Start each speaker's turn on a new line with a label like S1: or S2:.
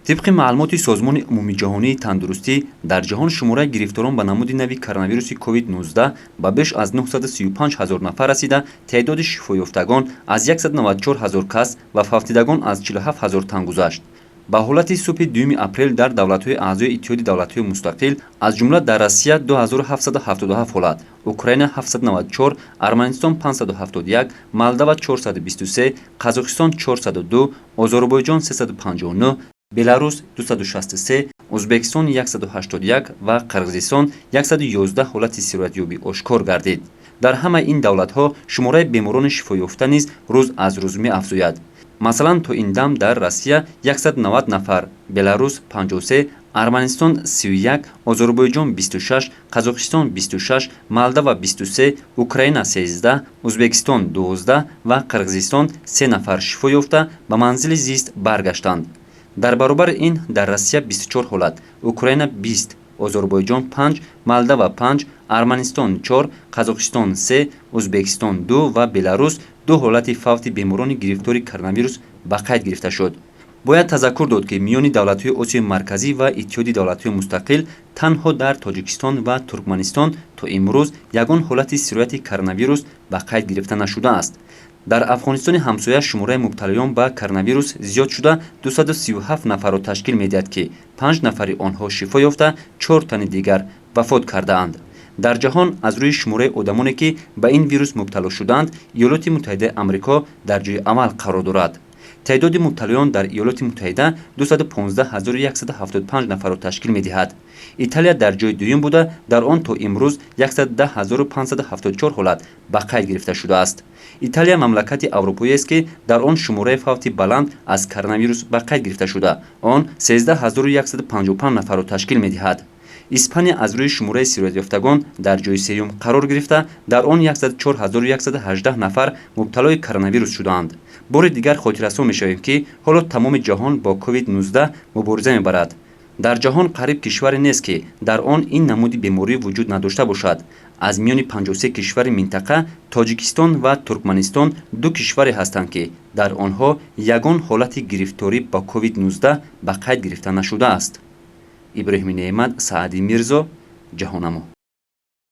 S1: Тибқи маълумоти Созмони умумиҷаҳонии тандурустӣ, дар ҷаҳон шумораи гирифторон ба намуди нави коронавируси COVID-19 ба беш аз 935 ҳазор нафар расида, теъдоди шифоёфтагон аз 194 ҳазор кас ва фавтидагон аз 47 ҳазор тан гузашт. Ба ҳолати субҳи 2 апрел дар давлатҳои аъзои Иттиҳоди давлатҳои мустақил, аз ҷумла дар Россия 2777 ҳолат, Украина 794, Арманистон 571, Молдова 423, Қазоқистон 402, Озарбойҷон 359, Беларус 263, Ӯзбекистон 181 ва Қирғизистон 111 ҳолати сироятёбӣ ошкор гардид. Дар ҳамаи ин давлатҳо шумораи беморони шифоёфта низ рӯз аз рӯз меафзояд. Масалан, то ин дам дар Россия 190 нафар, Беларус 53, Арманистон 31, Озарбойҷон 26, Қазоқистон 26, Молдова 23, Украина 13, Ӯзбекистон 12 ва Қирғизистон 3 нафар шифо ёфта, ба манзили зист баргаштанд. Дар баробари ин дар Россия 24 ҳолат, Украина 20, Озарбойҷон 5, Молдова 5, Арманистон 4, Қазоқистон 3, Ӯзбекистон 2 ва Беларус 2 ҳолати фавти беморони гирифтори коронавирус ба қайд гирифта шуд. Бояд тазаккур дод, ки миёни давлатҳои Осиёи Марказӣ ва Иттиҳоди давлатҳои мустақил танҳо дар Тоҷикистон ва Туркманистон то имрӯз ягон ҳолати сирояти коронавирус ба қайд гирифта нашудааст. Дар Афғонистони ҳамсоя шумораи мубталиён ба коронавирус зиёд шуда, 237 нафарро ташкил медиҳад, ки 5 нафари онҳо шифо ёфта, 4 тани дигар вафот кардаанд. Дар ҷаҳон аз рӯи шумораи одамоне, ки ба ин вирус мубтало шудаанд, Иёлоти Муттаҳидаи Амрико дар ҷои аввал қарор дорад. Теъдоди мубталиён дар Иёлоти Муттаҳида 215175 нафарро ташкил медиҳад. Италия дар ҷои дуюм буда, дар он то имрӯз 110574 ҳолат ба қайд гирифта шудааст. Италия мамлакати аврупоиест, ки дар он шумораи фавти баланд аз коронавирус ба қайд гирифта шуда, он 13155 нафарро ташкил медиҳад. Испания аз рӯи шумораи сироятёфтагон дар ҷои сеюм қарор гирифта, дар он 104118 нафар мубталои коронавирус шудаанд. Бори дигар хотиррасон мешавем, ки ҳоло тамоми ҷаҳон бо COVID-19 мубориза мебарад. Дар ҷаҳон қариб кишваре нест, ки дар он ин намуди беморӣ вуҷуд надошта бошад. Аз миёни 53 кишвари минтақа Тоҷикистон ва Туркманистон ду кишваре ҳастанд, ки дар онҳо ягон ҳолати гирифторӣ ба COVID-19 ба қайд гирифта нашудааст. Иброҳими Неъмат, Саади Мирзо, Ҷаҳонамо.